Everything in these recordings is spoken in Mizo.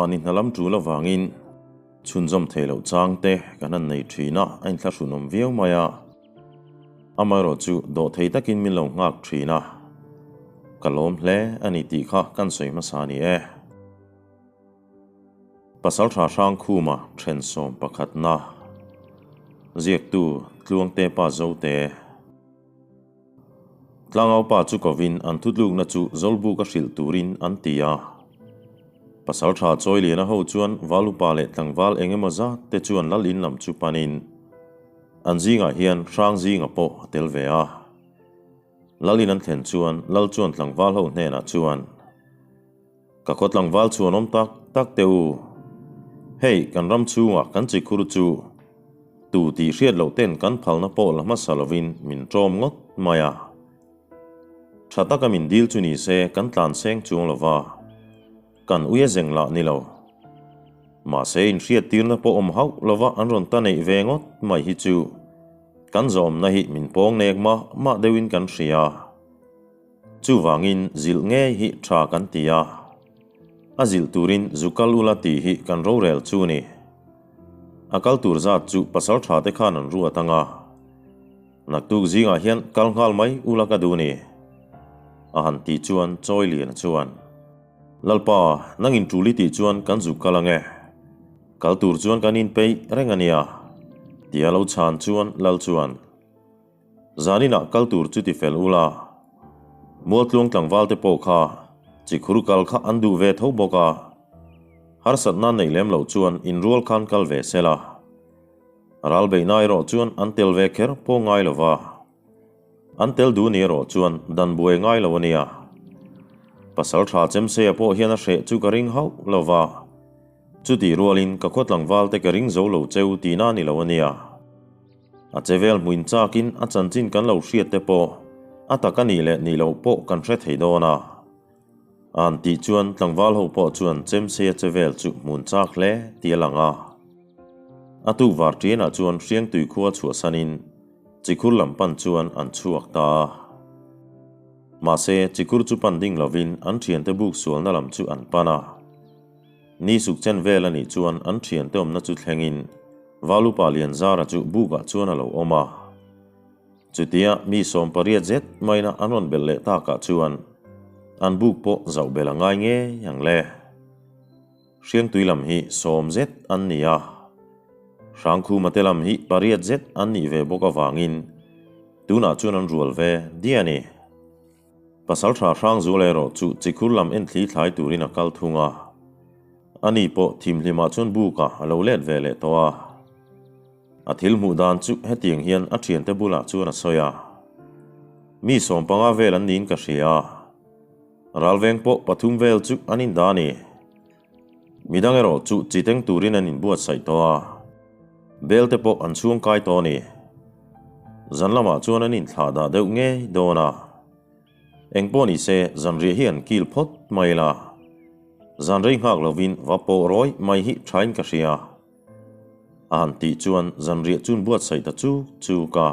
Mahni hna lam tul avangin chhunzawm thei loh chang te kan han nei thin a, a inthlahrunawm viau mai a. Amaherawhchu dawhthei takin min lo nghak thin a, ka lawm hle a ni tih kha kan sawi hmasa a ni e. Pasaltha Hrangkhuma thensawm pakhatna ziaktu Tluangte Pa Zote. Tlangaupa chu kovin an thutlukna chu Zawlbuka hrilh turin an ti a. Pasaltha Chawiliana ho chuan Valupa leh tlangval eng emaw zat te chuan lal in lam chu panin an zingah hian Hrangzinga pawh a tel ve a. Lal in an thlen chuan lal chuan tlangval ho hnenah chuan, Ka khaw tlangval chuan awm tak tak teh u. Hei, kan ram chhungah kan chikhur chu tu tih hriat loh ten kan phalna pawh la hmasa lovin min ṭawm ngawt mai a. Ṭha taka min dil chu ni se kan tlan seng chuang lo va, kan ui a zeng lah ni lo. Mahse inhriat tirna pawh awm hauh lova an rawn ta neih ve ngawt mai hi chu kan zawmna hi min pawng nek mah mah deuhin kan hria. Chuvangin zilh ngei hi tha kan ti a, a zilh turin zu kal ula tih hi kan rorel chu ni. A kal tur zat chu pasal tha te khan an ruat ang a, naktuk zingah hian kal nghal mai ula ka duh ni. A han tih chuan Chawi Liana chuan, Lalpa, nangin tul i tih chuan kan zu kal ang e. Kal tur chuan kan inpeih reng a nia. Tia lo chhan chuan Lal chuan, Zaninah kal tur chu ti fel ula, Mualtluang tlangval te pawh kha chikhur kal kha an duh ve tho bawk a, harsatna neih lem loh chuan inrual khan kal ve se la. Ral beihna erawh chuan an tel ve kher pawh ngai lo va, an tel duh ni erawh chuan dan buai ngai lo a nia. Pasal tha Chemseia pawh hian a hreh chu ka ring hauh lo va, chutih rualin ka khaw tlangval te ka ring zo lo cheu tihna a ni lo a nia. A chevel hmuin chakin a chanchin kan lo hriat te pawh a tak a nih leh nih loh pawh kan hre thei dawn a. An tih chuan tlangval ho pawh chuan chemsei a chevel chu hmun chak hle tih a lang a. A tuk var ṭianah chuan Hriangtui khua chhuahsanin Chikhur lam pan chuan an chhuak ta a. Mahse, Chikhur chu pan ding lovin an ṭhiante buk sualna lam chu an pan a. Ni suk chen vel a nih chuan an ṭhiante awmna chu thlengin Valupa Lianzara chu bukah chuan a lo awm a. Chutia mi 80 zet maina an rawn belh leh takah chuan an buk pawh zauh belh a ngai ngei ang le. Hriangtui lam hi sawm zet an ni a, Hrangkhuma te lam hi pariat zet an nih ve bawk avangin tunah chuan an rual ve diah a ni. Pasalṭha Hrangzuala erawh chu chikhur lam enthli thlai turin a kal thung a. Ani pawh thimhlimah chuan bukah a lo let ve leh tawh a. A thil hmuh dan chu hetiang hian a ṭhiante bulah chuan a sawi a. Mi 15 vel an niin ka hria a. Ralveng pawh pathum vel chu an indah a ni. Midang erawh chu chiteng turin an inbuatsaih tawh a. Bel te pawh an chhung kai tawh a ni. Zan lamah chuan an inthlah dah deuh ngei dawn a. Engpawh ni se zanriah hi an kil phawt mai la. Zan rei nghak lovin va pawh rawi mai hi thain ka hria. A han tih chuan zanriah chun buatsaih ta chuk chuk a.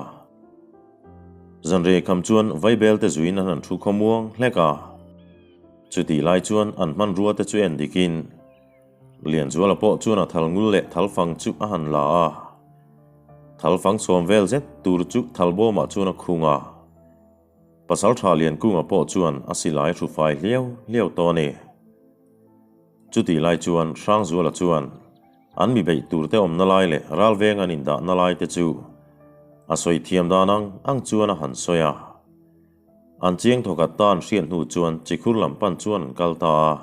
Zanriah kham chuan vaibel te zuiin an han thu khawmuang hlek a. Chutih lai chuan an hmanrua te chu en dikin Lianzuala pawh chuan a thal ngul leh thal fang chu a han la a. Thal fang sawm vel zet tur chu thal bawmah chuan a khung a. Pasaltha Liankunga pawh chuan a silai hru fai hliau hliau tawh a ni. Chutih lai chuan Hrangzuala chuan an mi beih turte awmna lai leh ralveng an indahna lai te chu a sawi thiam dan ang ang chuan a han sawi a. An chiang thawkhat ta an hriat hnu chuan chikhur lam pan chuan an kal ta a.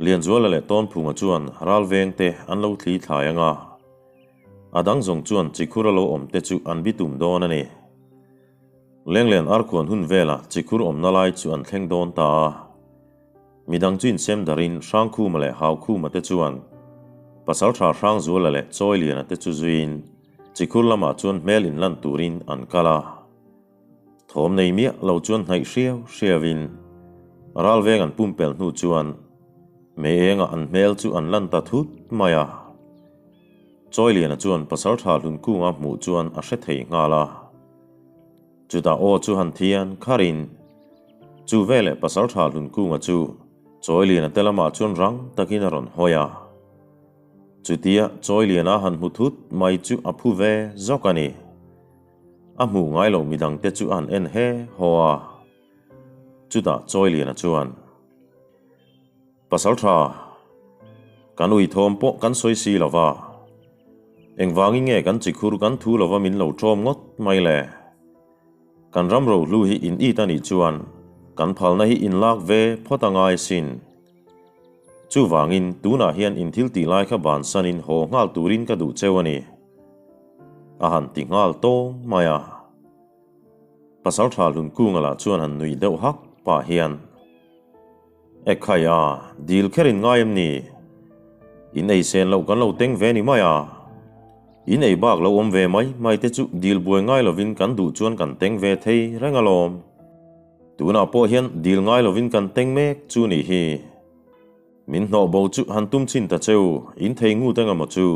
Lianzuala leh Tawnphunga chuan ralveng te an lo thli thlai ang a, a dang zawng chuan chikhur a lo awm te chu an bitum dawn a ni. Lenglen arkhuan hun velah chikhur awmna lai chu an thleng dawn ta a. Midang chu insem darin Hrangkhuma leh Haukhuma te chuan Pasaltha Hrangzuala leh Chawiliana te chu zuiin chikhur lamah chuan hmel inlan turin an kal a. Thawm nei miah lo chuan hnaih hriau hriauin ralveng an pumpelh hnu chuan mei engah an hmel chu an lan ta thut mai a. Chawiliana chuan Pasaltha Hlunkunga hmuh chuan a hre thei nghal a. Chutah aw chu han thian kharin chu veleh Pasaltha Hlunkunga chu. Chawiliana te lamah chuan rang takin a rawn hawi a. Chutia Chawiliana han hmu thut mai chu a phu ve zawk a ni. A hmuh ngai loh midangte chu a han en he haw a. Chutah Chawiliana chuan, Pasaltha, kan ui thawm pawh kan sawi si lo va, engvangin nge kan chikhur kan thu lova min lo ṭawm ngawt mai le? Kan ram rohlu hi in it a nih chuan kan phalna hi in lak ve phawt a ngai sin. Chuvangin tunah hian in thil tih lai kha bansanin haw nghal turin ka duh cheu a ni. A han ti nghal tawng mai a. Pasaltha Hlunkunga lah chuan han nuih deuh hak pah hian, Ekhai a, dil kher in ngai em ni? In ei sen loh kan lo teng ve ni mai a. In ei bak lo awm ve mai mai te chu dil buai ngai lovin kan duh chuan kan teng ve thei reng alawm. Tunah pawh hian dil ngai lovin kan teng mek chu nih hi. Min hnawh bo chu han tum chhin ta cheu, in thei ngut eng emaw chu?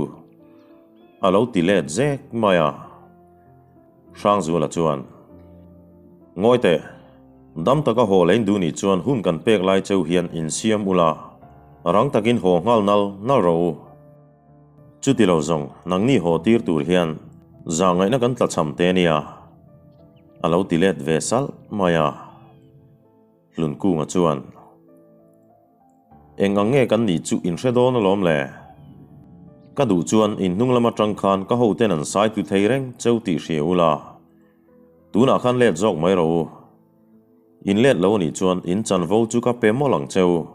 A lo ti let zek mai a. Hrangzuala chuan, Ngawi teh, dam taka haw leh in duh nih chuan hun kan pek lai cheu hian insiam ula, rang takin haw nghal nal nal rawh u. Chuti lo zawng, nangni haw tir tur hian zahngaihna kan tlachham te nia, a lo ti let ve salh mai a. Hlunkunga chuan, Eng ang nge kan nih chu in hre dawn alawm le? Ka duh chuan in hnung lam atang khan ka hoten an sai tu thei reng cheu tih hria ula, tunah khan let zawk mai rawh u. In let lo anih chuan in chanvo chu ka pe mawlh ang cheu.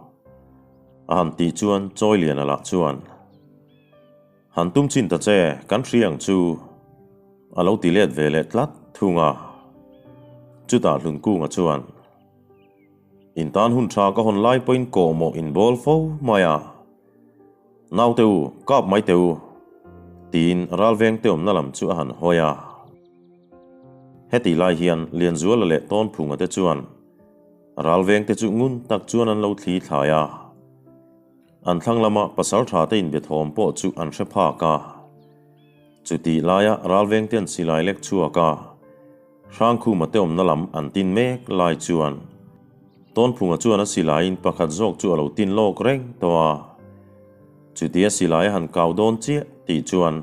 A han tih chuan Chawiliana lah chuan, Han tum chin ta che, kan hria ang chu, a lo ti let ve leh tlat thung a. Chutah Hlunkunga chuan, In tan hun tha ka hawn lai pawhin kawhmawh in bawl fo mai a. Naute u, kap mai teh u, tiin ralvengte awmna lam chu a han hawi a. Hetih lai hian Lianzuala leh Tawnphunga te chuan ralvengte chu ngun tak chuan an lo thli thlai a. An thlang lama pasaltha te inbethawm pawh chu an hre phak a. Chutih laia ralvengte an silai lek chhuak a. Hrangkhuma te awmna lam an tin mek lai chuan Tawnphunga chuan a silaiin pakhat zawk chu a lo tin lawk reng tawh a. Chutia silai a han kau dawn chiah tih chuan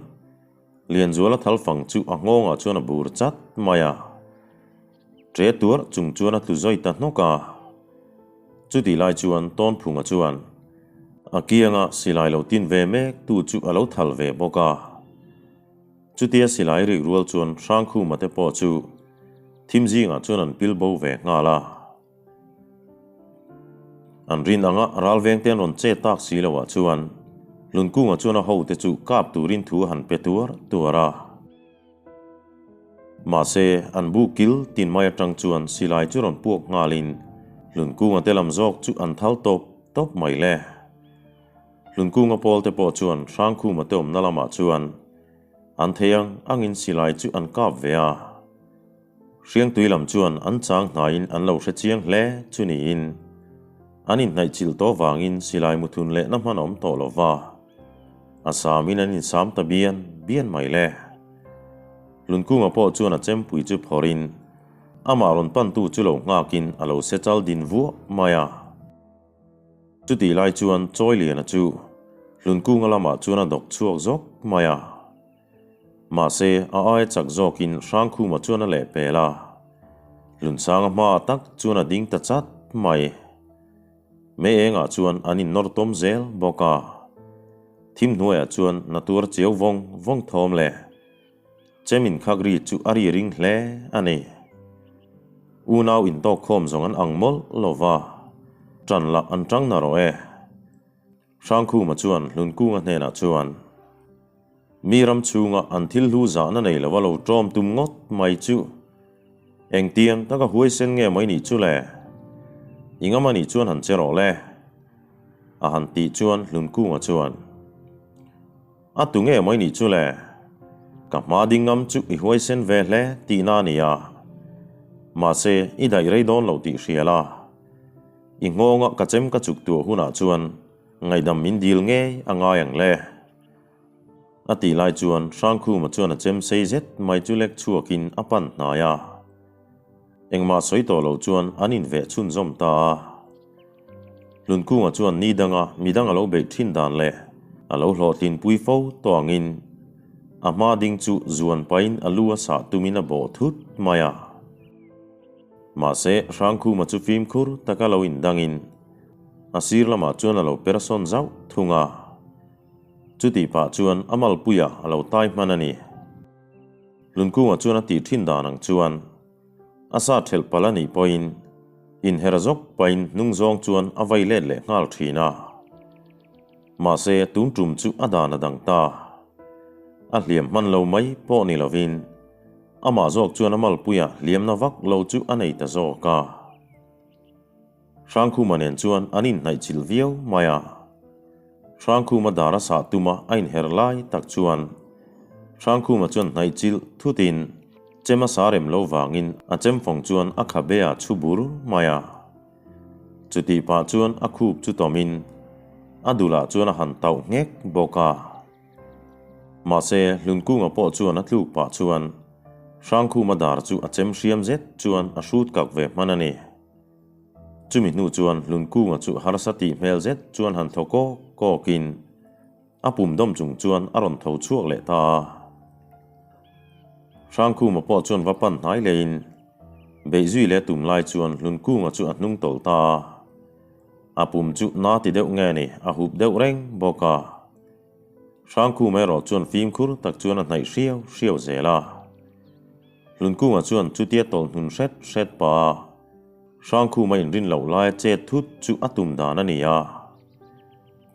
Lianzuala thalfang chu a nghawngah chuan a bur chat mai a. Ṭe tuarh chung chuan a tlu zawi ta hnawk a. Chutih lai chuan Tawnphunga chuan a kianga silai lo tin ve mek tu chu a lo thal ve bawk a. Chutia silai rik rual chuan Hrangkhuma te pawh chu thim zingah chuan an pil bo ve nghal a. An rin anga ralveng te an rawn che tak si loah chuan Hlunkunga chuan a hote chu kap turin thu a han pe tuar tuar a. Mahse, an bu kil tin mai atang chuan silai chu rawn puak nghalin Hlunkunga te lam zawk chu an thal tawp tawp mai le. Hlunkunga pawlte pawh chuan Hrangkhuma te awmna lamah chuan an thei ang angin silai chu an kap ve a. Hriangtui lam chuan an chang hnaiin an lo hre chiang hle chu niin an inhnaihchilh tawh vangin silai muthun lehna hman a awm tawh lo va, a samin an insam ta bian bian mai le. Hlunkunga pawh chuan a chempui chu phawrhin amah rawn pantu chu lo nghakin a lo se chal din vuah mai a. Chutih lai chuan Chawiliana chu Hlunkunga lamah chuan a dawk chhuak zawk mai a. Mahse, a aia chak zawkin Hrangkhuma chuan a lehpel a. Hlunsanga hmaah tak chuan a ding ta chat mai. Mei engah chuan an innawr tawm zel bawk a. Thim hnuaiah chuan na tuar chiau vawng vawng thawm le. Chem inkhak ri chu a ri ring hle a ni. Unau intawk khawm zawng an ang mawlh lo va, ṭan lah an ṭang na rawh e. Hrangkhuma chuan Hlunkunga hnenah chuan, Mi ram chhunga an thil hlu zahna nei lova lo ṭawm tum ngawt mai chu engtiang taka huaisen nge mai nih chu le? I ngam anih chuan han che rawh le, a han tih chuan Hlunkunga chuan, A tu nge mai nih chu le? Ka hma ding ngam chu i huaisen ve hle tihna a ni a. Mahse, i daih rei dawn lo tih hria la. I nghawnga ka chem ka chuk tuah hunah chuan ngaihdam min dil ngei a ngai ang le. A tih lai chuan Hrangkhuma chuan a chem sei zet mai chu lek chhuakin a pan hnai a. Engmah sawi tawh lo chuan an inveh chhunzawm ta a. Hlunkunga chuan ni danga midang a lo beih thin dan leh a lo hlawhtlinpui fo tawh angin a hma ding chu zuan pahin a lu a sah tumin a bawh thut mai a. Mahse, Hrangkhuma chu fimkhur taka lo indangin a sir lamah chuan a lo per sawn zauh thung a. Chutih pah chuan a malpuiah a lo tai hman a ni. Hlunkunga chuan a tih thin dan ang chuan a sa thelh palh a nih pawhin inher zawk pahin hnung zawng chuan a vai let leh nghal thin a. Mahse, tun tum chu a dan a dang ta. A hliam hman lo mai pawh ni lovin amah zawk chuan a malpuia hliamna vak lo chu a nei ta zawk a. Hrangkhuma nen chuan an inhnaih chilh viau mai a. Hrangkhuma dar a sah tuma a inher lai tak chuan Hrangkhuma chuan hnaih chilh thutin chem a sa rem lo vangin a chem fawng chuan a khabe a chhu bur mai a. Chutih pah chuan a khup chu tawmin a dulah chuan a han tauh nghek bawk a. Mahse, Hlunkunga pawh chuan a tluk pah chuan Hrangkhuma dar chu a chem hriam zet chuan a hrut kak ve hman a ni. Chumi hnu chuan Hlunkunga chu harsa tih hmel zet chuan han thaw kawk kawkin a pum dawm chung chuan a rawn tho chhuak leh ta a. Hrangkhuma pawh chuan va pan hnai leiin beihzui leh tum lai chuan Hlunkunga chu a hnung tawlh ta a. A pum chu na ti deuh nge ni, a hup deuh reng bawk a. Hrangkhum erawh chuan fimkhur tak chuan a hnaih hriau hriau zel a. Hlunkunga chuan chutia tawlh hnun hret hret pa a, Hrangkhum a inrin loh laia chet thut chu a tum dan a ni a.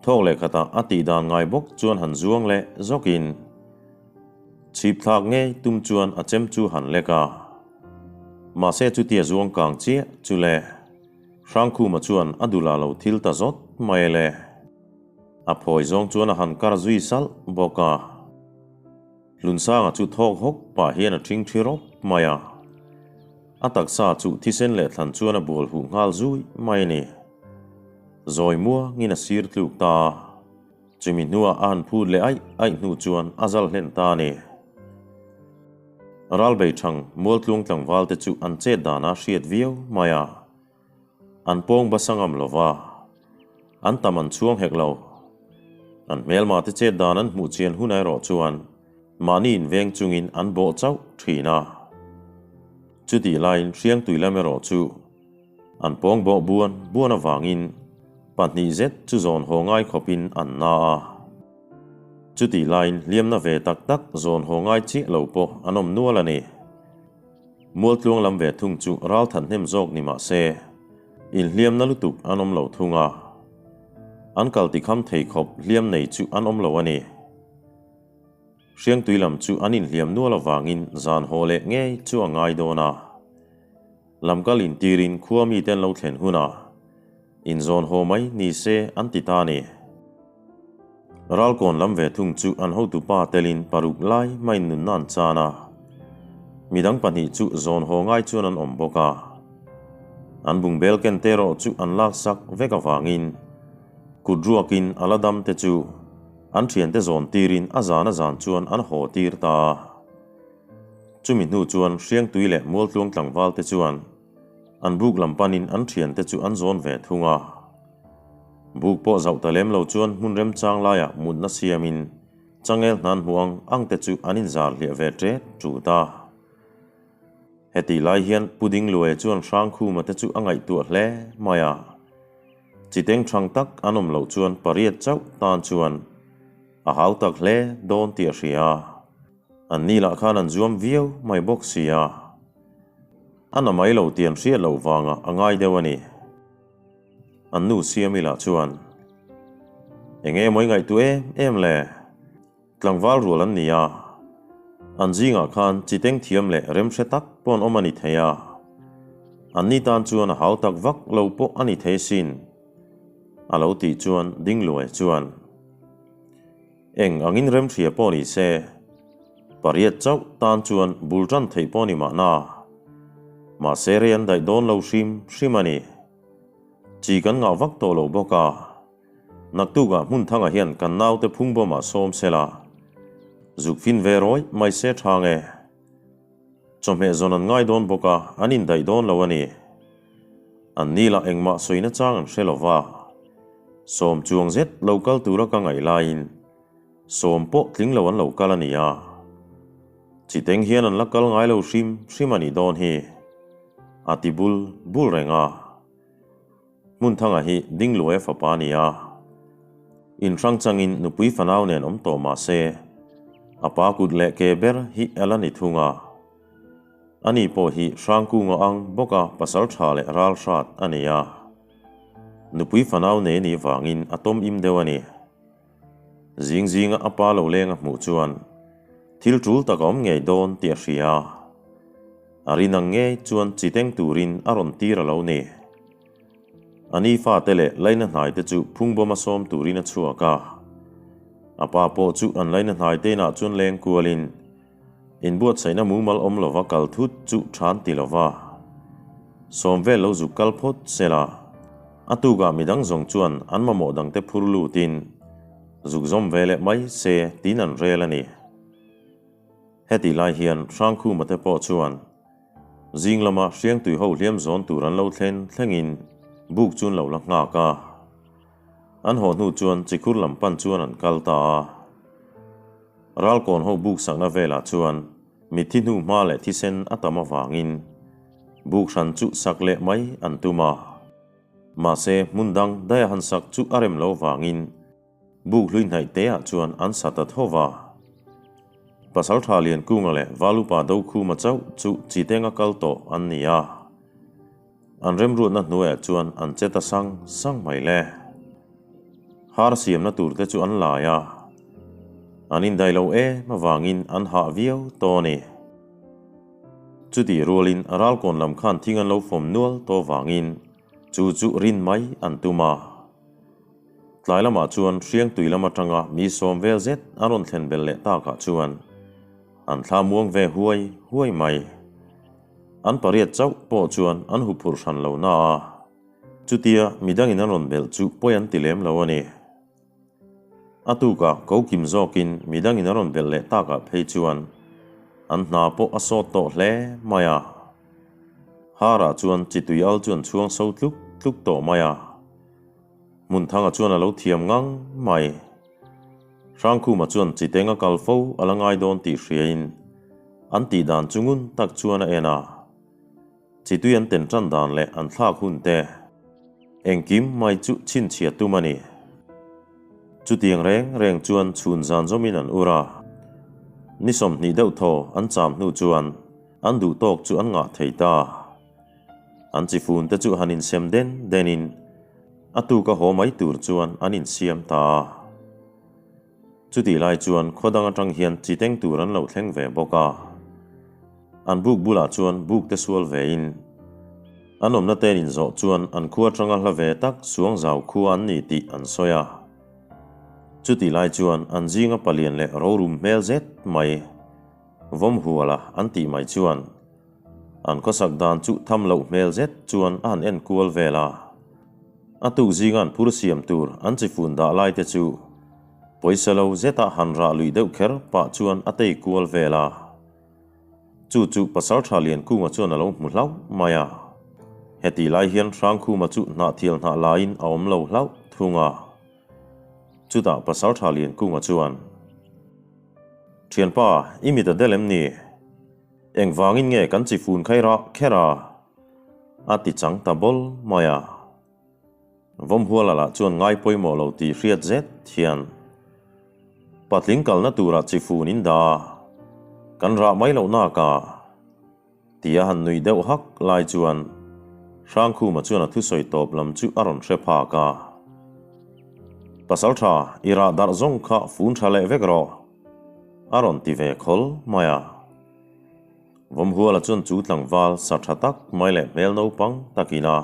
Thawk leh khatah a tih dan ngai bawk chuan han zuang leh zawkin chhip thlak ngei tum chuan a chem chu han lek a. Mahse chutia zuang kang chiah chu le. Hrangkhuma chuan a dulah lo thil ta zawt mai le. A phawi zawng chuan a han kar zui salh bawk a. Hlunsanga chu thawk hawk pah hian a ṭhing ṭhi rawp mai a. A taksa chu thisen leh thlan chuan a bual huh nghal zui mai a ni. Zawi muangin a sir tluk ta a. Chumi hnuah a han phut leh aih aih hnu chuan a zal hlen ta a ni. Ralbei thang Mualtluang tlangval te chu an chet danah hriat viau mai a. An pawng basa ngam lo va, an tam an chhuang hek lo. An hmelma te chet dan an hmuh chian hun erawh chuan mahni inveng chungin an bawh chauh thin a. Chutih laiin Hriangtui lam erawh chu an pawng bawh buan buan avangin pahnih zet chu zawn haw ngai khawpin an na a. Chutih laiin hliamna ve tak tak zawn haw ngai chiah lo pawh an awm nual a ni. Mualtluang lam ve thung chu ral than hnem zawk ni mah se, inhliamna lutuk an awm lo thung a. An kal tikham thei khawp hliam nei chu an awm lo a ni. Hriangtui lam chu an inhliam nual avangin zan haw leh ngei chu a ngai dawn a. Lamkal intirin khua mite an lo thlen hunah inzawn haw mai ni se an ti ta a ni. Ralkawn lam ve thung chu an hotupa telin paruk lai maiin nunna an chan a. Midang pahnih chu zawn haw ngai chuan an awm bawk a. An bungbel ken te erawh chu an laksak vek avangin kut ruakin a la dam te chu an thiante zawn tirin a zan a zan chuan an haw tir ta a. Chumi hnu chuan Hriangtui leh Mualtluang tlangval te chuan an buk lam panin an thiante chu an zawn ve thung a. Buk pawh zauh ta lem lo chuan hmun remchang laiah mutna siamin changel hnan hmu ang ang te chu an inzar hliah ve ṭet ṭut a. Hetih lai hian Pu Dingluaia chuan Hrangkhuma te chu a ngaihtuah hle mai a. Chiteng ṭhang tak an awm loh chuan pariat chauh tan chuan a hau tak hle dawn tih a hria a. An ni lah khan an zuam viau mai bawk si a. A na mai lo tih an hriat loh vangah a ngai deuh a ni. An nu Siami lah chuan, Eng emaw i ngaihtuah em em le? Tlangval rual an ni a, an zingah khan chiteng thiam leh remhre tak pawh an awm a ni thei a, anni tan chuan a hau tak vak lo pawh a ni thei sin, a lo tih chuan Dingluai chuan, Eng angin remhria pawh ni se, pariat chauh tan chuan bul tan theih pawh ni mahna, mahse rei an daih dawn lo hrim hrim a ni. Chi kan ngah vak tawh lo bawk a, naktukah hmun thangah hian kan naute phungbawmah sawm se la, zuk fin ve rawih mai se tha nge. Chawhmeh zawn an ngai dawn bawk a, an indaih dawn lo a ni. An ni lah engmah sawina chang an hre lo va. Sawm chuang zet lo kal tura ka ngaih laiin sawm pawh tling lo an lo kal a nia. Chiteng hian an la kal ngai lo hrim hrim a nih dawn hi, a ti bul bul reng a. Hmunthanga hi Dingluaia fapa a ni a. Inhrang changin nupui fanau nen awm tawh mah se, a pa kut leh ke ber hi a la ni thung a. Ani pawh hi Hrangkunga ang bawka pasal tha leh ral hrat a ni a. Nupui fanau nei nih vangin a tawm im deuh a ni. Zing zinga a pa lo leng a hmuh chuan thil tul tak a awm ngei dawn tih a hria a. A rin ang ngei chuan chi teng turin a rawn tir a lo ni. A ni fate leh laina hnaite chu phungbawm a sawm turin a chhuak a. A pa pawh chu an laina hnaite inah chuan leng kualin Inbuatsaihna mumal awm lova kal thut chu than ti lova, sawm vel lo zuk kal phawt se la, a tukah midang zawng chuan an mamawh dangte phur lutin zuk zawm ve leh mai se tiin an rel a ni. Hetih lai hian Hrangkhuma te pawh chuan zing lama Hriangtui ho hliam zawn tur an lo thlen thlengin buk chu an lo la nghak a. An haw hnu chuan Chikhur lam pan chuan an kal ta a. Ralkawn ho buk sakna velah chuan mitthi hnu hma leh thisen a tam avangin buk hran chu sak leh mai an tum a. Mahse, hmun dang daia han sak chu a rem lo vangin buk hlui hnaih teah chuan an sa ta tho va. Pasaltha Liankunga leh Valupa Dokhuma chauh chu Chitenga kal tawh an ni a. An remruatna hnuaiah chuan an che ta sang sang mai le. Har siamna tur te chu an lai a, an indaih lo em avangin an hah viau tawh a ni. Chutih rualin ralkawn lam khan thing an lo fawm nual tawh vangin chu chu rin mai an tum a. Tlai lamah chuan Hriangtui lam atanga mi sawm vel zet a rawn thlen belh leh takah chuan an thla muang ve huai huai mai. An pariat chauh pawh chuan an huphurh hran lo na a, chutia midangin an rawn belh chu pawi an ti lem lo a ni. A tukah ko kim zawkin midangin an rawn belh leh takah phei chuan an hna pawh a sawt tawh hle mai a. Harah chuan chitui al chu an chhuang so tluk tluk tawh mai a. Hmunthanga chuan a lo thiam ngang mai. Hrangkhuma chuan chiteng a kal fo a la ngai dawn tih hriain an tih dan chu ngun tak chuan a en a. Chitui an ten tan dan leh an thlak hun te engkim mai chu chhinchhiah tum a ni. Chutiang reng reng chuan chhun zan zawmin an ur a. Ni 20 deuh thaw an cham hnu chuan an duh tawk chu an ngah thei ta. An chifun te chu han insem den denin a tuka haw mai tur chuan an insiam ta a. Chutih lai chuan khaw dang atang hian chi teng tur an lo thleng ve bawk a. An buk bulah chuan buk te sual vein an awmna te an inzawh chuan an khua atanga hla ve tak Suangzau khua an ni tih an sawi a. Chutih lai chuan an zinga palian leh rorum hmel zet mai Vawmhuala an tih mai chuan An khawsak dan chu tham loh hmel zet chuan a han en kual vel a. A tuk zinga an phur siam tur an chi fun dah lai te chu pawisa lo zeta han rah luih deuh kher pah chuan a tei kual vel a. Chu chu Pasaltha Liankunga chuan a lo hmu hlauh mai a. Hetih lai hian Hrangkhuma chu hnahthial hnah laiin a awm lo hlauh thung a. Chutah Pasaltha Liankunga chuan, Thianpa, i mit a del em ni? Engvangin nge kan chi fun khai rah kher a? A ti chang ta bawl mai a. Vawmhuala lah chuan ngai pawimawh lo tih hriat zet hian patling kalna turah chi fun in dah a, kan rah mai loh nak a? Tia han nui deuh hak lai chuan Hrangkhuma chuan a thusawi tawp lam chu a rawn hre phak a. Pasaltha, i rah darh zawng kha fun tha leh vek rawh. A rawn ti ve khawl mai a. Vawmhuala chuan chu tlangval sa tha tak mai leh hmel naupang takin a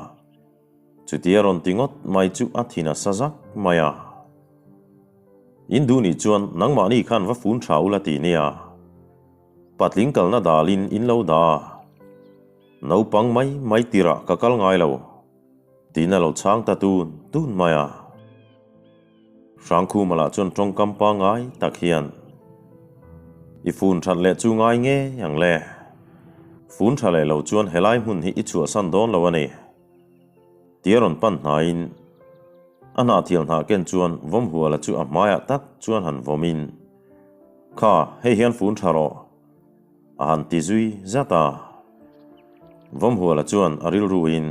chutia rawn ti ngawt mai chu a thin a sa zak mai a. In duh nih chuan nangmahni khan va fun tha ula ti nia. Patling kalna dalin in lo dah a. Naupang mai mai tirah ka kal ngai lo. Tiin a lo chhang ta tun tun mai a. Hrangkhuma lah chuan tawngkam pangngai tak hian, I fun that leh chu ngai ngei ang le. Fun tha leh lo chuan helai hmun hi i chhuahsan dawn lo a ni. Tia rawn pan hnaiin, A hnahthial hnah ken chuan Vawmhuala chu a hmaiah tak chuan han vawmin, Kha, hei hian fun tha rawh, a han ti zui zat a. Vawmhuala chuan a rilruin,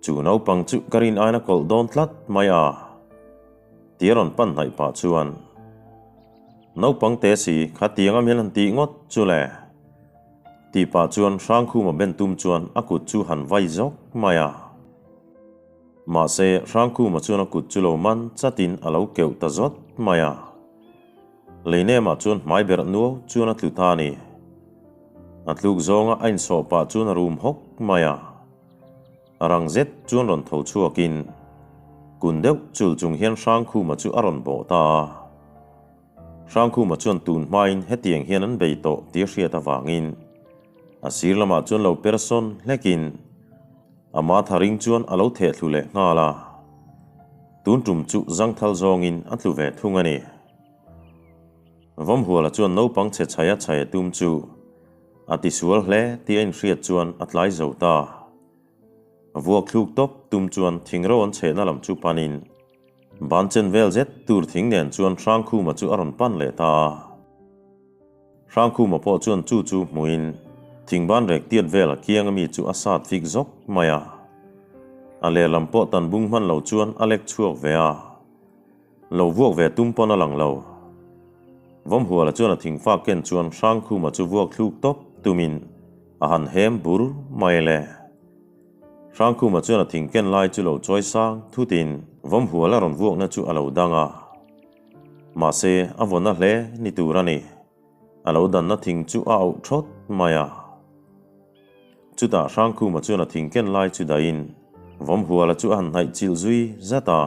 Chu naupang chu ka rin aina kawlh dawn tlat mai a, tia rawn pan hnaih pah chuan, Naupang te si, khatiang a hmel han tih ngawt chu le. Tih pah chuan Hrangkhuma ben tum chuan a kut chu han vai zawk mai a. Mahse, Hrangkhuma chuan a kut chu lo man chatin a lo keuh ta zawt mai a. Leinemah chuan hmai berh nuau chuan a tlu ta a ni. A tluk zawnga a insawh pah chuan a rum hawk mai a. A rang zet chuan rawn tho chhuakin kun deuh chul chung hian Hrangkhuma chu a rawn bawh ta a. Hrangkhuma chuan tun hmain hetiang hian an bei tawh tih a hriat avangin a sir lamah chuan lo per sawn hlekin a matha ring chuan a lo theh thlu leh nghal a. Tun tum chu zangthal zawngin a tlu ve thung a ni. Vawmhuala chuan naupang chhe chhaia chhaia tum chu a tisual hle tih a inhriat chuan a tlai zo ta. Vuak thluk tawp tum chuan thingro an chhehna lam chu panin Ban chen vel zet tur thing nen chuan Hrangkhuma chu a rawn pan leh ta a. Hrangkhuma pawh chuan chu chu hmuin thing ban rek tiat vel a kiang ami chu a sat fik zawk mai a. A lehlam pawh tan bung hman lo chuan a lek chhuak ve a. Lo vuak ve tum pawn a lang lo. Vawmhuala chuan a thingfak ken chuan Hrangkhuma chu vuak thluk tawp tumin a han hem bur mai le. Hrangkhuma chuan a thing ken lai chu lo chawi sang thutin Vawmhual a rawn vuakna chu a lo dang a. Mahse, a vawn a hle ni tur a ni. A lo danna thing chu a auh thawt mai a. Chutah Hrangkhuma chuan a thing ken lai chu dahin Vawmhuala chu a han hnaih chilh zui zat a.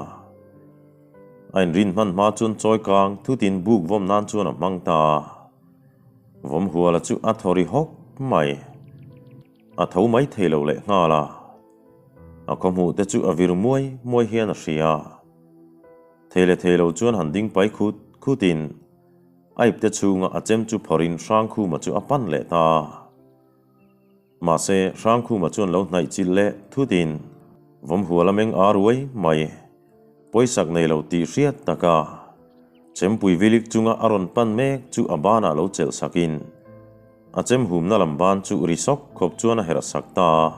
A inrin hman hma chuan chawi kang thutin buk vawm nan chuan a hmang ta a. Vawmhuala chu a thaw ri hawk mai. A tho mai thei lo leh nghal a, a khawhmuh te chu a vir muai muai hian a hria. Thei leh thei lo chuan han ding pai khut khutin a ipte chhunga a chem chu phawrhin Hrangkhuma chu a pan leh ta a. Mahse, Hrangkhuma chuan lo hnaih chilh leh thutin Vawmhual a meng ar uai mai. Pawisak nei lo tih hriat taka chempui vilik chunga a rawn pan mek chu a banah lo chelh sakin a chem humna lam ban chu ri sawk khawp chuan a herh sak ta a.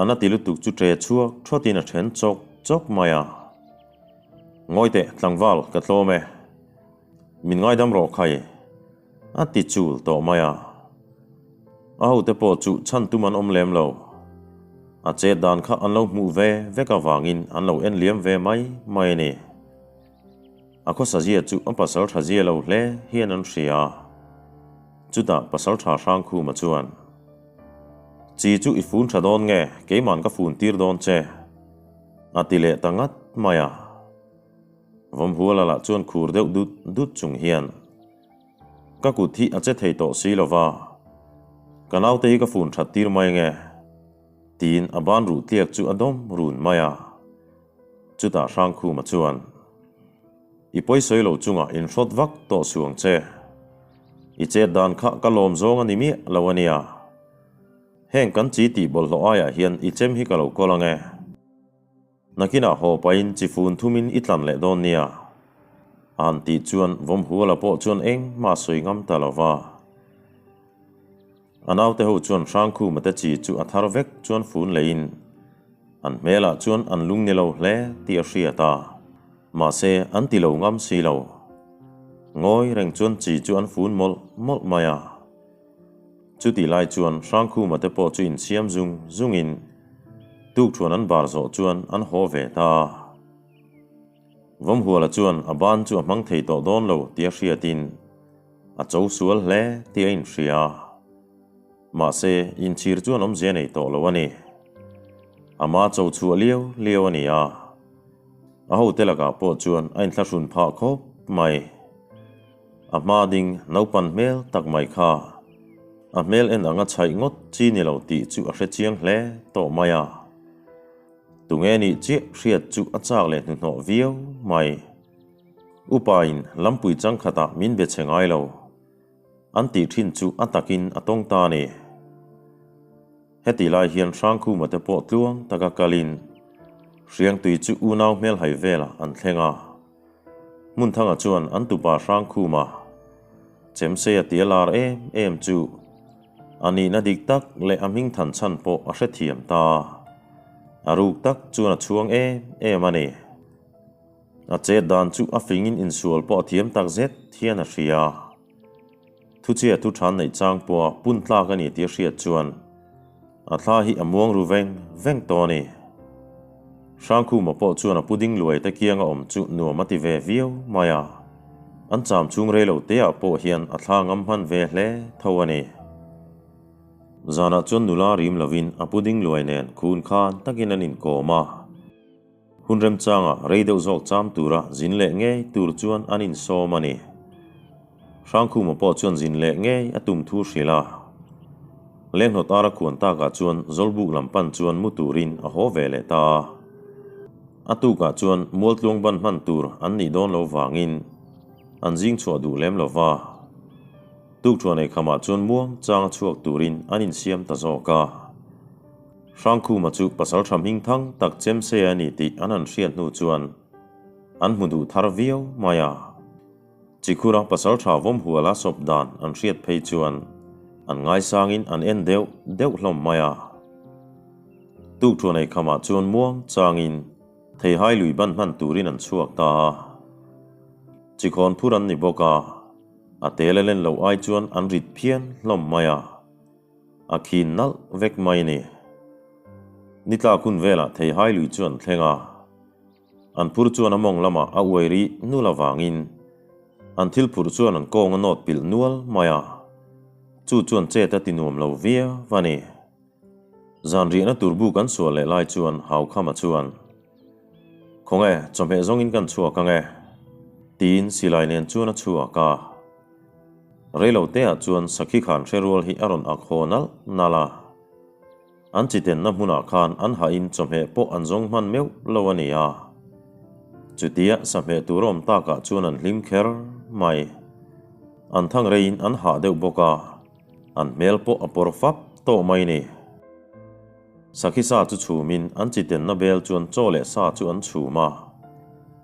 A na ti lutuk chu ṭe chhuak ṭhawtin a ṭhen chawk chawk mai a. Ngawi teh tlangval ka tlawm e. Min ngaidam rawh khai. A ti chul tawh mai a. A hote pawh chu chhan tum an awm lem lo. A chet dan kha an lo hmuh ve vek avangin an lo en liam ve mai mai a ni. A khawsa zia chu a pasal tha zia lo hle hian an hria. Chutah pasal tha Hrangkhuma chuan, Chi chu i fun tha dawn nge, keiman ka fun tir dawn che, a ti leh ta ngat mai a. Vawmhuala lah chuan khur deuh dut dut chung hian, Ka kut hi a che thei tawh si lo va, ka naute hi ka fun that tir mai nge? tiin a ban ruh tliak chu a dawm run mai a. Chutah Hrangkhuma chuan, I pawisawi lo chungah inhrawt vak tawh suh ang che. I chet dan kha ka lawm zawng a ni miah lo a nia. Heng kan chi tih bawlhhlawh aiah hian i chem hi ka lo kawl ang e. Nakinah haw pahin chi fun thumin i tlan leh dawn nia. A han tih chuan Vawmhuala pawh chuan engmah sawi ngam ta lo va. A naute ho chuan Hrangkhuma te chi chu a thar vek chuan fun leiin an hmelah chuan an lung ni lo hle tih a hriat a, mahse an ti lo ngam si lo. Ngawi reng chuan chi chu an fun mawlh mawlh mai a. Chutih lai chuan Hrangkhuma te pawh chu insiam zung zungin tukthuan an bar zawh chuan an haw ve ta a. Vawmhuala chuan a ban chu a hmang thei tawh dawn lo tih a hriatin a cho sual hle tih a inhria. Mahse, inchhir chuan awmzia nei tawh lo a ni. Ama cho chhuah liau liau a ni a. A hote lakah pawh chuan a inthlahrun phah khawp mai. A hma ding naupan hmel tak mai kha a hmel en anga chhaih ngawt chi ni lo tih chu a hre chiang hle tawh mai a. Tunge nih chiah hriat chu a chak leh hnuhnawh viau mai. Upain lampui changkhatah min be che ngai lo. An tih thin chu a takin a tawng ta a ni. Heti lai hian Hrangkhuma te pawh tluang taka kalin. Hriangtui chu unau hmelhai velah an thleng a. Hmunthanga chuan an tupa Hrangkhuma chemsei a tia lar em em chu a nihna dik tak leh a hming than chhan pawh a hrethiam ta. A ruk tak chuan a chhuang em em a ni. A chet dan chu a fingin insual pawh a thiam tak zet hian a hria. Thuchhia thu than neih chang pawha pun tlak a ni tih a hriat chuan a thla hi a muang ru veng veng tawh a ni. Hrangkhuma pawh chuan a pudding luai te kianga awm chu nuam a ti ve viau mai a, an cham chhung rei lo teah pawh hian a thla ngam hman ve hle tho a ni. Zanah chuan nula rim lovin a pudding luai nen khun khan takin an inkawm a. Hun remchanga rei deuh zawk cham tura zin leh ngei tur chuan an insawm a ni. Hrangkhuma pawh chuan zin leh ngei a tum thu hrilh a. Lenghnawt ara khuan takah chuan Zawlbuk lam pan chuan mu turin a haw ve leh ta a. A tukah chuan Mualtluang ban hman tur an nih dawn lo vangin an zing chhuah duh lem lo va. Tukthuan eikhamah chuan muang changa chhuak turin an insiam ta zawk a. Hrangkhuma chu pasaltha hming thang tak Chemse a ni tih an han hriat hnu chuan an hmu duh thar viau mai a. Chikhura pasaltha vawmhuala sawp dan an hriat phei chuan an ngaisangin an en deuh deuh hlawm mai a. Tukthuan eikhamah chuan muang changin theihai lui ban hman turin an chhuak ta a. Chikhawn phur an ni bawk a, a tel a len loh ai chuan an rit phian hlawm mai a. A khin nalh vek mai ni. Ni tlak hun velah theihai lui chu an thleng a. An phur chuan a mawng lamah a uai rih nul avangin an thil phurh chuan an kawng a nawt pilh nual mai a. Chu chuan chet a ti nuam lo viau a ni. Zan riahna tur buk an sual leh lai chuan Haukhama chuan, Khawnge, chawhmeh zawngin kan chhuak ang e, tiin silai nen chuan a chhuak a. Reilo teah chuan Sakhi khan hre rual hi a rawn ak haw nalh nalh a. An chitenna hmunah khan an hahin chawhmeh pawh an zawng hman meuh lo a ni a. Chutia sahmeh tur awm takah chuan an hlim kher mai. An thang reiin an hah deuh bawk a, an hmel pawh a pawr fap tawh mai ni. Sakhi sa chu chhumin an chitenna bel chuan chaw leh sa chu an chhum a.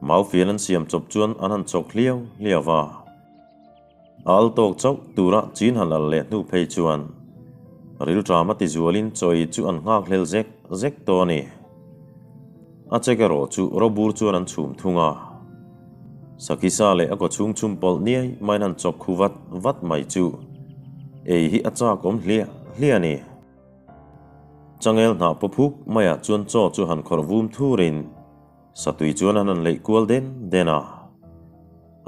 Maufian an siam chawp chuan an han chawk hliau hliau va. A al tawk chauh tura chin han al leh hnu phei chuan rilṭam a ti zualin chaw ei chu an nghak hlel zek zek tawh a ni. A chek erawh chu robur chuan an chhum thung a. Sakhi sa leh a kawchhung chhum pawlh niai maiin han chawk khu vat vat mai chu ei hi a chak awm hliah hliah a ni. Changel hnah paw phuk maiah chuan chaw chu han khawrh vum thurin satui chuan an han leih kual den den a.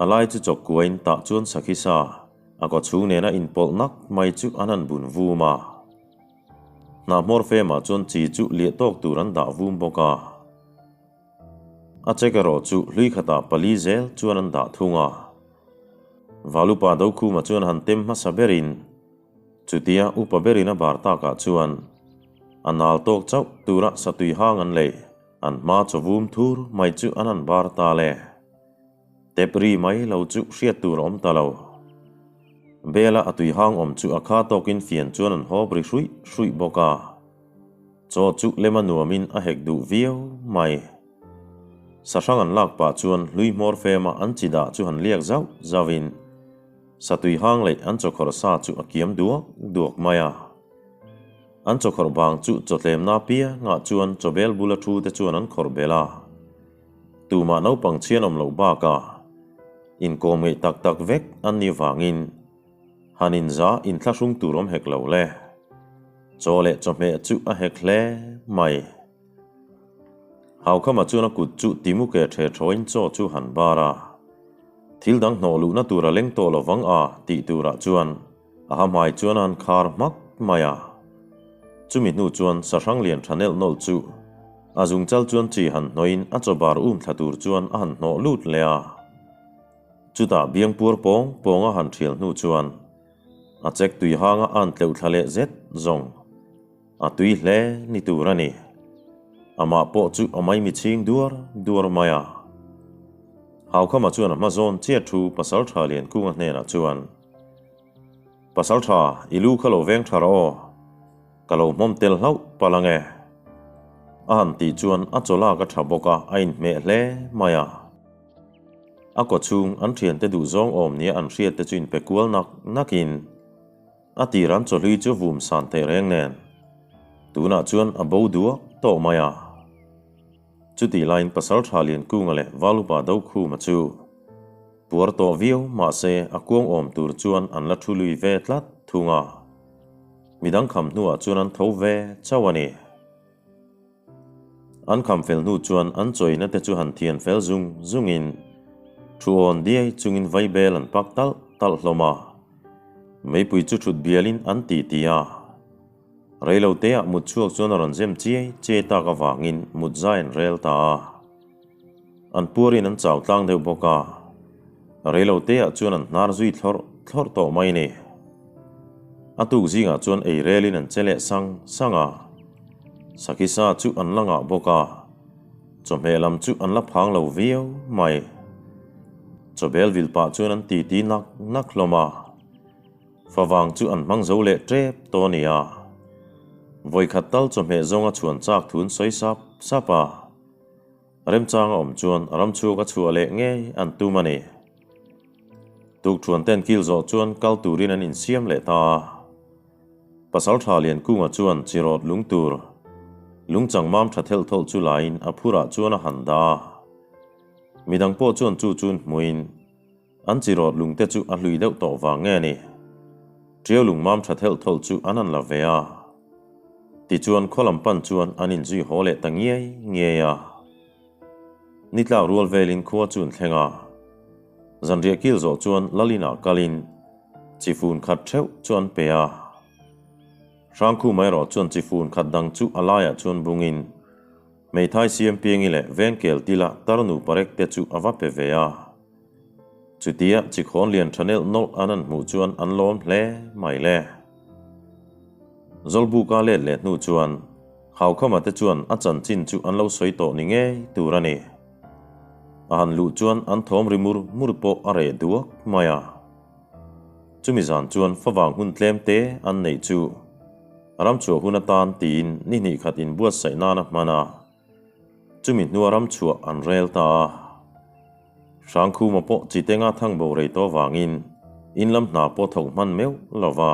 A lai chu chawk kuain tah chuan sakhi sa a kaw chhung nena inpawlh nak mai chu an han bun vum a. Hnah hmawr femah chuan chi chu liah tawk tur an dah vum bawk a. A chek erawh chu hlui khatah pali zel chuan an dah thung a. Valupa Dokhuma chuan han tem hmasa berin Chutia upa berin a bar takah chuan a nal tawk chauh tura satui hang an lei an hma chaw vum thur mai chu an han bar ta le. Tep ri mai lo chu hriat tur a awm ta lo. Bela a tui hang awm chu a kha tawkin fian chuan an hawp ri hruih hruih bawk a. Chaw chu lema nuamin a hek duh viau mai. Sahrang an lak pah chuan hlui hmawr fema an chi dah chu han liak zauh zauhin Satui hang leh an chawkhawrh sa chu a kiam duak duak mai a. An chawkhawrh bang chu chawtlemna piangah chuan chawbel bula thu te chuan an khawrh belh a. Tumah naupang chhian awm loh bakah inkawm ngeih tak tak vek an nih vangin han inza inthlahrung tur awm hek lo le. Chaw leh chawhmeh chu a hek hle mai. Haukhama chuan a kut chu timuke ṭhe ṭhawin chaw chu han bar a. Thil dang hnawh luhna tur a leng tawh lo vang a tih turah chuan a ha hmai chuan a han khar hmak mai a. Chumi hnu chuan sahrang lian ṭha nelh nawlh chu a zungchal chuan chi han hnawhin a chaw bar um thla tur chuan a han hnawh lut leh a. Chutah biangpuar pawng pawng a han ṭhial hnu chuan a chek tui hanga a han tleuh thla leh zet zawng. A tui hle ni tur a ni. Amah pawh chu a maimi chhing duar duar mai a. Haukhama chuan a hma zawn chiah thu Pasaltha Liankunga hnenah chuan, Pasaltha, i lu kha lo veng tha rawh aw. Ka lo hmawm tel hlauh palh ang e. A han tih chuan a chaw lak a tha bawk a, a inhmeh hle mai a. A kawchhung an thiante duhzawng awm nia an hriatte chu inpe kual nak nakin a tir an chawhlui chu vum san teh reng nen tunah chuan a bo duak tawh mai a. Chutih laiin Pasaltha Liankunga leh Valupa Dokhuma chu puar tawh viau mahse a kuang awm tur chuan an la thu lui ve tlat thung a. Midang kham hnuah chuan an tho ve chauh a ni. An kham fel hnu chuan an chawina te chu han thian fel zung zungin thu awn diai chungin vaibel an pak talh talh hlawm a. Meipui chu thut bialin an ti ti a. Reilo teah mut chhuak chuan a rawn zem chiai chiai tak avangin mut zai an rel ta a. An puarin an chau tlang deuh bawk a. Reilo teah chuan an hnar zui thlawrh thlawrh tawh mai ni. A tuk zingah chuan ei relin an che leh sang sang a. Sakhi sa chu an la ngah bawk a. Chawhmeh lam chu an la phang lo viau mai. Chawbel vil pah chuan an titi nak nak hlawm a. Favang chu an hmang zo leh tep tawh a ni a. Vawikhat tal chawhmeh zawnga chhuan chak thun sawi sap sap a. Remchanga awm chuan ram chhuak a chhuah leh ngei an tum a ni. Tukthuan ten kil zawh chuan kal turin an insiam leh ta a. Pasaltha Liankunga chuan chirawt lung tur lungchang mam tha thelh thawlh chu laiin a phurah chuan a han dah a. Midang pawh chuan chu chun hmuin An chirawt lungte chu a hlui deuh tawh vang nge ni? Ṭiau lung mam ṭha thelh thawlh chu an han la ve a. Tichuan khaw lam pan chuan an inzui haw leh ta ngiai ngiai a. Ni tlak rual velin khua chu an thleng a. Zanriah kil zawh chuan Lalin ah kalin chifun khat ṭheuh chu an pe a. Hrangkhuma erawh chuan chifun khat dang chu a laiah chuan bungin hmeithai siampiangi leh vengkel tila tarnu parek te chu a va pe ve a. Chutia chikhawn lian tha nelh nawlh an an hmuh chuan an lawm hle mai le. Zawlbuka let leh hnu chuan Haukhama te chuan a chanchin chu an lo sawi tawh ni ngei tur a ni. A han luh chuan an thawm ri mur mur pawh a reh duak mai a. Chumi zan chuan favang hun tlem te an neih chu ramchhuah hun atan tiin ni hnih khat inbuatsaih nan a hman a. Chumi hnua ram chhuah an rel ta a. Hrangkhuma pawh Chitenga thang bo rei tawh vangin in lam hna pawh thawk hman meuh lo va.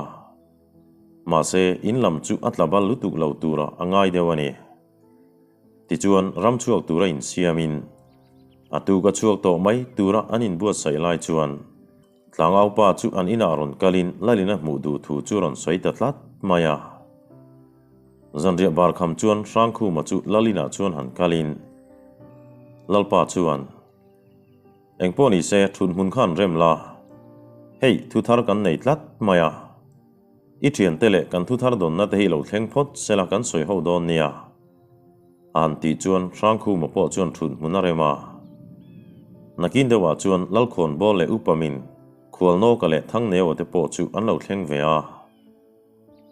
Mahse, in lam chu a tla bal lutuk lo tura a ngai deuh a ni. Tichuan, ram chhuak tura insiamin a tuk a chhuak tawh mai tura an inbuatsaih lai chuan Tlangaupa chu an inah rawn kalin Lalin a hmuh duh thu chu rawn sawi ta tlat mai a. Zanriah bar kham chuan Hrangkhuma chu Lalinah chuan han kalin Lalpa chuan, Engpawh ni se thut hmun khan rem la, hei thu thar kan nei tlat mai a, i thiante leh kan thu thar dawnna te hi lo thleng phawt sela kan sawi ho dawn nia. A han tih chuan Hrangkhuma pawh chuan thut hmun a rem a. Nakin deuhah chuan Lalkhawnbawl leh Upamin Khualnawka leh Thangneua te pawh chu an lo thleng ve a.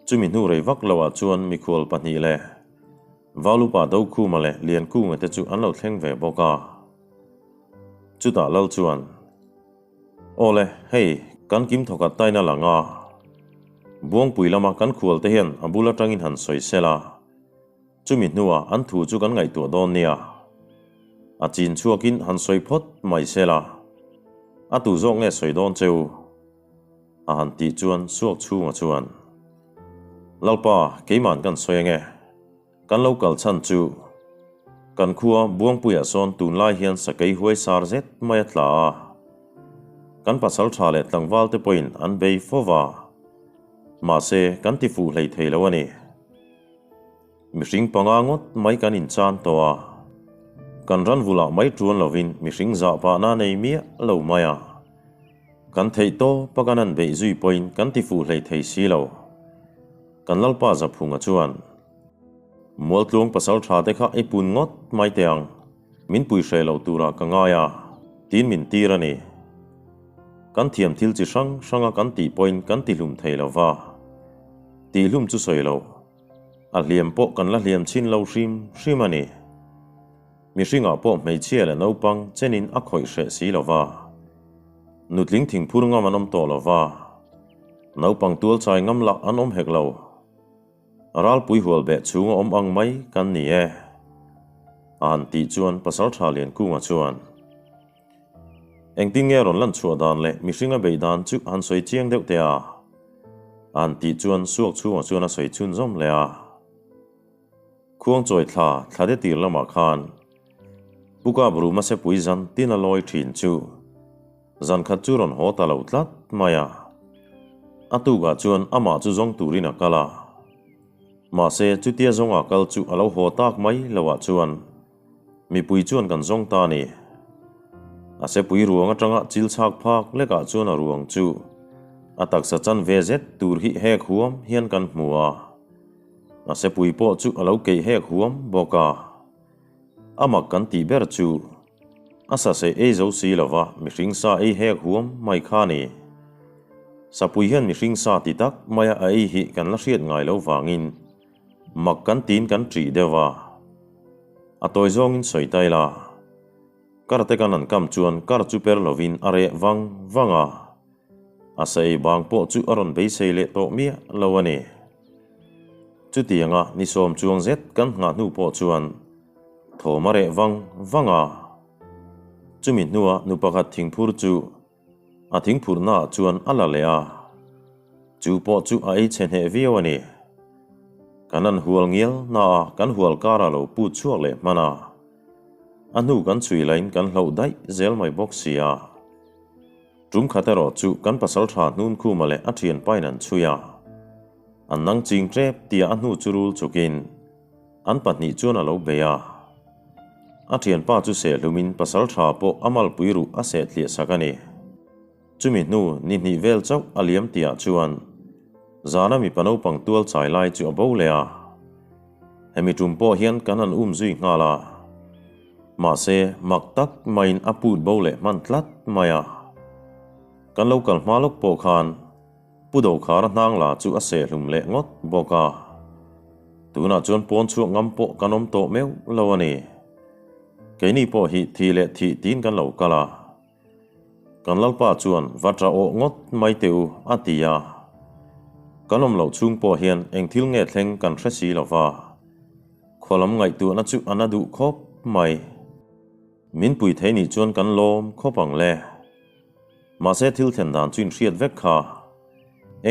Chumi hnu rei vak loah chuan mikhual pahnih leh Valupa Dokhuma leh Liankunga te chu an lo thleng ve bawk a. Chutah Lal chuan, Awle, hei, kan kim thawkhat taina lang a, Buangpui lama kan khual te hian a bul atangin han sawi sel a, chumi hnuah an thu chu kan ngaihtuah dawn nia. A chin chhuakin han sawi phawt mai sel a, a tu zawk nge sawi dawn cheu? A han tih chuan suak chhunga chuan, Lalpa, keiman kan sawi ange. Kan lo kal chhan chu kan khua Buangpuiah sawn tunlai hian sakei huai sar zet mai a tla a. Kan pasal tha leh tlangval te pawhin an bei fo va. Mahse, kan ti fuh hlei thei lo a ni. Mihring panga ngawt mai kan inchan tawh a, kan ran vulah mai tuan lovin mihring zah pahna nei miah lo mai a. Kan theih tawp a kan han beih zui pawhin kan ti fuh hlei thei si lo. Kan Lalpa Zaphunga chuan, Mualtluang pasal tha te kha i pun ngawt mai teh ang, min pui hreh loh turah ka ngai a, tiin min tir a ni. Kan thiam thil chi hrang hranga kan tih pawhin kan ti hlum thei lo va, tihhlum chu sawi lo. A hliam pawh kan la hliam chhin lo hrim hrim a ni. Mihringah pawh hmeichhia leh naupang chenin a khawih hreh si lo va. Nutling thingphur ngam an awm tawh lo va. Naupang tual chai ngam lah an awm hek lo. Ralpui hual beh chhunga awm ang mai kan ni e. A han tih chuan Pasalṭha Liankunga chuan, Engtin nge rawn lan chhuah dan leh mihring a beih dan chu han sawi chiang deuh teh a? A han tih chuan suak chhungah chuan a sawi chhunzawm leh a. Khuangchawi thla thla de tir lamah khan Pukap Ruma sepui zan tin a lawi thin chu zan khat chu rawn haw ta lo tlat mai a. A tukah chuan amah chu zawng turin a kal a. Mahse chutia zawnga kal chu a lo haw tak mai loah chuan mipui chuan kan zawng ta a ni. A sepui ruang atanga chil chhak phak lekah chuan a ruang chu a taksa chan ve zet tur hi hek huam hian kan hmu a. A sepui pawh chu a lo keih hek huam bawk a. A mak kan tih ber chu a saseh ei zo si lova mihring sa ei hek huam mai kha a ni. Sapui hian mihring sa ti tak maia a ei hi kan la hriat ngai lo vangin mak kan tiin kan ṭih deuh a. A tawi zawngin sawi ta ila, kar te kan han kam chuan kar chu per lovin a reh vang vang a. A sa ei bang pawh chu a rawn beisei leh tawh miah lo a ni. Chutianga ni sawm chuang zet kan nghah hnu pawh chuan thawm a reh vang vang a. Chumi hnua nu pakhat thingphur chu a thingphurhnaah chuan a la leh a, chu pawh chu a ei chhe hneh viau a ni. Kan han hual ngial na a, kan hual kara lo put chhuak leh hman a, a hnu kan chhui lain kan hloh daih zel mai bawk si a. Tum khat erawh chu kan pasal tha hnun khuma leh a thian pain an chhui a, an nang ching tep tia a hnu chu rul chukin an pahnih chuan a lo bei a. A thianpa chu seh hlumin pasal tha pawh a malpui ruh a seh tliah sak a ni. Chumi hnu ni hnih vel chauh a liam tihah chuan zana mipa naupang tual chai lai chu a bo leh a. Hemi tum pawh hian kan han um zui nghal a. Mahse, mak tak maiin a put bo leh hman tlat mai a. Kan lo kal hma lawk pawh khan Pu Dokhara hnang la chu a seh hlum leh ngawt bawk a. Tunah chuan pawn chhuak ngam pawh kan awm tawh meuh lo a ni. Keini pawh hi thih leh thih tiin kan lo kal a. Kan Lalpa chuan va ṭah awh ngawt mai teh u a ti a. Kan awm loh chhung pawh hian eng thil nge thleng kan hre si lo va. Khualam ngaihtuahna chu a na duh khawp mai. Min pui thei nih chuan kan lawm khawp ang le. Mahse thil thlen dan chu inhriat vek kha.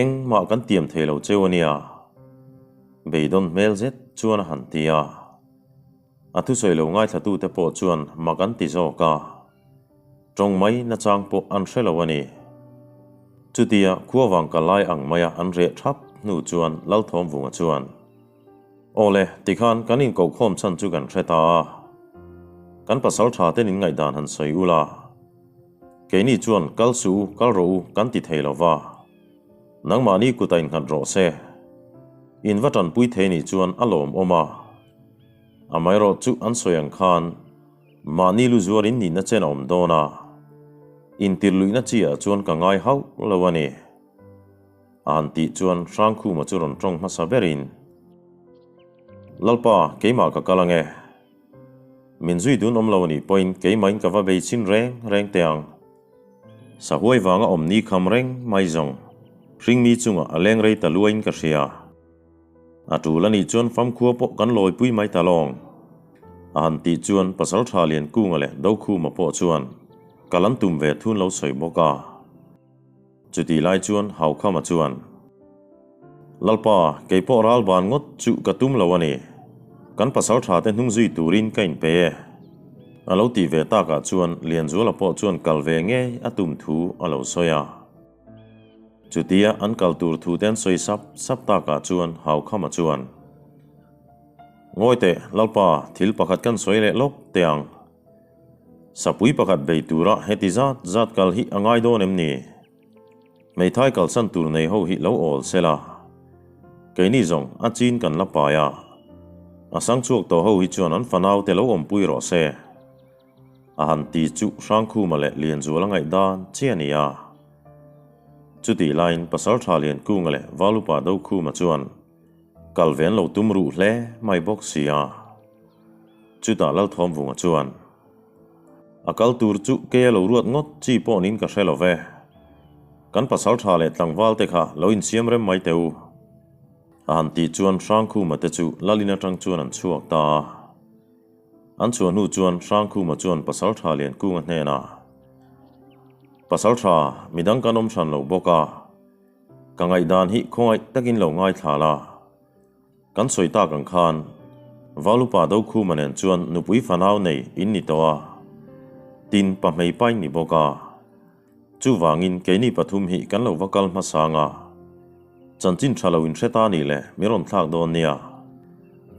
Engmah kan tiam thei lo cheu a nia. Beidawn hmel zet chuan a han ti a. A thusawi lo ngaithlatute pawh chuan mak an ti zawk a. Tawng mai nachang pawh an hre lo a ni. Chutia khuavang ka lai ang maia an reh thap hnu chuan Lalthawmvunga chuan, Aw le, tikhan kan inkohkhawm chhan chu kan hre ta a. Kan pasal tha ten inngaihdan han sawi ula. Keini chuan kal suh u, kal rawh u kan ti thei lo va. Nangmahni kut a innghat rawh se. In va tanpui thei nih chuan a lawmawm a. Amaherawh chu an sawi ang khan Mahni lu zuar in nihna chen a awm dawn a, intirhluihna chi ah chuan ka ngai hauh lo a ni. A han tih chuan Hrangkhuma chu rawn tawng hmasa berin, Lalpa, keimah ka kal ange. Min zui dun awm lo a nih pawhin keimahin ka va bei chin reng reng teh ang. Sahuai vanga awm ni kham reng mai zawng hringmi chungah a leng rei ta luain ka hria. A tul a nih chuan famkhua pawh kan lawipui mai ta lawng. A han tih chuan Pasaltha Liankunga leh Dokhuma pawh chuan kal an tum ve thun lo sawi bawk a. Chutih lai chuan Haukhama chuan, Lalpa, kei pawh ral ban ngawt chu ka tum lo a ni. Kan pasaltha te hnung zui turin ka inpe e. A lo tih ve takah chuan Lianzuala pawh chuan kal ve ngei a tum thu a lo sawi a. Chutia an kal tur thu te an sawi sap sap takah chuan Haukhama chuan, Ngawi teh, Lalpa, thil pakhat kan sawi leh lawk teh ang. Sapui pakhat bei tura heti zat zat kal hi a ngai dawn em ni? Hmeithai kalsan tur nei ho hi lo awl se la. Keini zawng a chin kan la pai a, a sang chhuak tawh ho hi chuan an fanau te lo awmpui rawh se. A han ti chu Hrangkhuma leh Lianzuala ngaihdan chi a ni a. Chutih laiin Pasaltha Liankunga leh Valupa Dokhuma chuan kal ve an lo tum ruh hle mai bawk si a. Chutah Lalthawmvunga chuan, A kal tur chu kei a lo ruat ngawt chi pawh niin ka hre lo ve. Kan Pasaltha leh tlangval te kha lo insiam rem mai teh u. A han tih chuan Hrangkhuma te chu Lalin atang chuan an chhuak ta a. An chhuah hnu chuan Hrangkhuma chuan Pasalṭha Liankunga hnenah, Pasalṭha, midang kan awm hran lo bawk a, ka ngaihdan hi khawngaih takin lo ngaithla la. Kan sawi tak ang khan Valupa Dokhuma nen chuan nupui fanau nei in ni tawh a, tin pahmei pain ni bawk a. Chuvangin keini pathum hi kan lo va kal hmasang a, chanchin tha lo in hre ta nih leh mi rawn thlak dawn nia.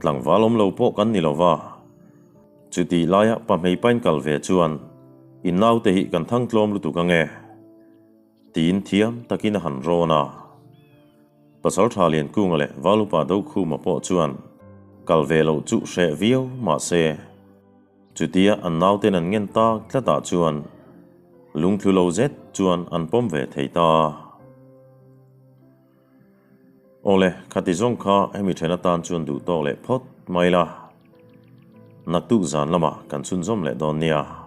Tlangval awm lo pawh kan ni lo va. Chutih laia pahmei pain kal ve chuan in naute hi kan thang tlawm lutuk ange. Tiin thiam takin a han rawn a. Pasalṭha Liankunga leh Valupa Dokhuma pawh chuan kal ve loh chu hreh viau mahse, chutia an nauten an ngen tak tlatah chuan lungthlu lo zet chuan an pawm ve thei ta. Awle, khati zawng kha hemi then atan chuan duh tawk leh phawt mai la. Naktuk zan lamah kan chhunzawm leh dawn nia.